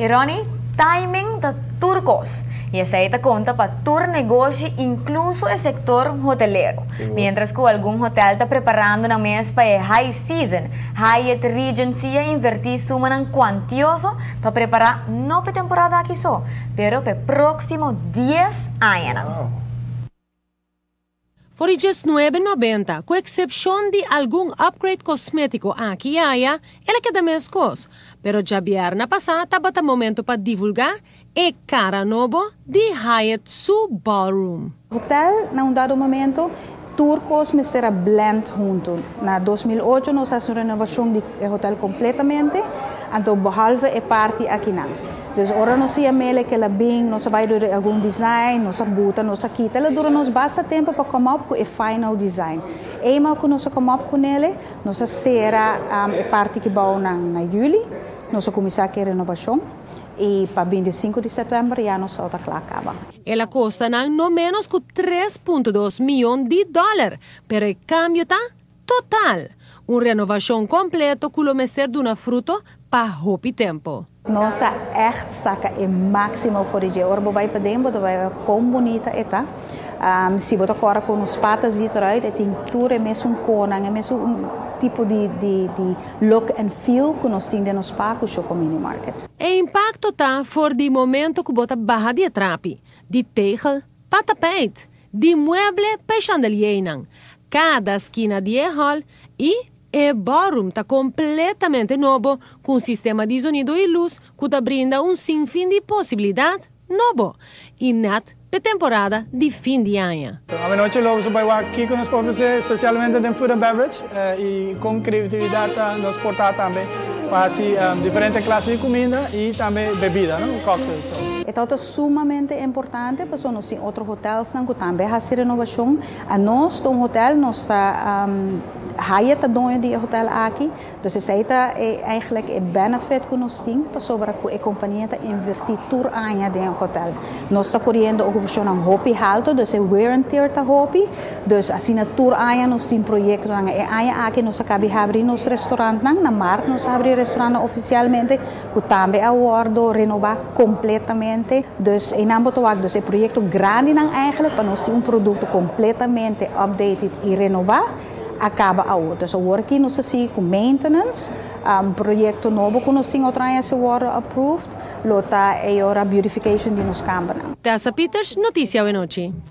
Y Ronnie, timing ta tur cos. Y esey ta conta pa tur negoshi, incluso e sector hotelero. Mientras cu algun hotel ta preparando nan mes pa e high season, Hyatt Regency a inverti sumanan cuantioso pa prepara no pa e temporada aki so, pero pa e proximo 10 añanan. For di 1990, cu excepcion di algun upgrade cosmetico aki y aya, el a keda mescos. Pero diabierna pasa tabata momento pa divulga e cara nobo di Hyatt su ballroom. Hotel, na un dado momento, tur cos mester a blend hunto. Na 2008 nos a haci un renovacion di hotel completamente, anto behalve e parti akinan. Dus ora nos a mele cu el a bin, nos a bay door algun design, nos a buta, nos a kita, el a dura nos basta tempo pa come up cu e final design. Eenmaal cu nos a come up cu ne, nos a cera e parti cu bou na juli, nos a cuminsa cu e renovacion y pa 25 di september ya nos ta cla caba. El a costa nan no menos cu 3.2 miyon di dollar, pero e cambio ta total. Un renovacion completo cu lo mester duna fruto pa hopi tempo. Nos a echt saca e maximo for di ora bo bay paden, bo bay con bunita e ta. Si bo core cu un spa ta ziet eruit, e tin tur e mesun cona, e mesun tipo di look and feel cu nos tin den spa cu Shoko Mini Market. E impacto ta for di momento cu bo ta baha di trapi, di tegel pa tapijt, di mueble pa chandelier. Cada skina di hall y e ballroom ta completamente nobo, cu un sistema di sonido y luz cu ta brinda un sinfin di posibilidad nobo. Y net pa temporada di fin di aña. Anochi nos ta bay aki cu nos por ofrece especialmente den food and beverage y cu creatividad nos por ta tambe pa diferente clase di cuminda y tambe bebida, no? Cocktails. So. E ta sumamente importante pasobra nos tin otro hotelnan cu tambe a haci renovacion. Anos, un hotel, nos ta Hyatt ta doño di hotel aki, dus esey ta eigenlijk e benefit cu nos tin pasobra cu e compania ta inverti tur aña den hotel. Nos ta coriendo ocupacion hopi halto, dus e wear and tear ta hopi, dus asina tur aña nos tin proyecto. E aña aki nos a caba di habri nos restaurant nan, na maart nos a habri restaurant oficialmente, cu tambe a wordo renoba completamente. Dus in aanbod, dus e proyecto grandi nan eigenlijk pa nos tin un producto completamente updated y renoba a caba awor. Dus awor aki nos ta sigui cu maintenance, un proyecto nobo cu nos tin otro aña a wordo approved, lo ta e ora beautification di nos camber. Tessa Peters, Noticia Anochi.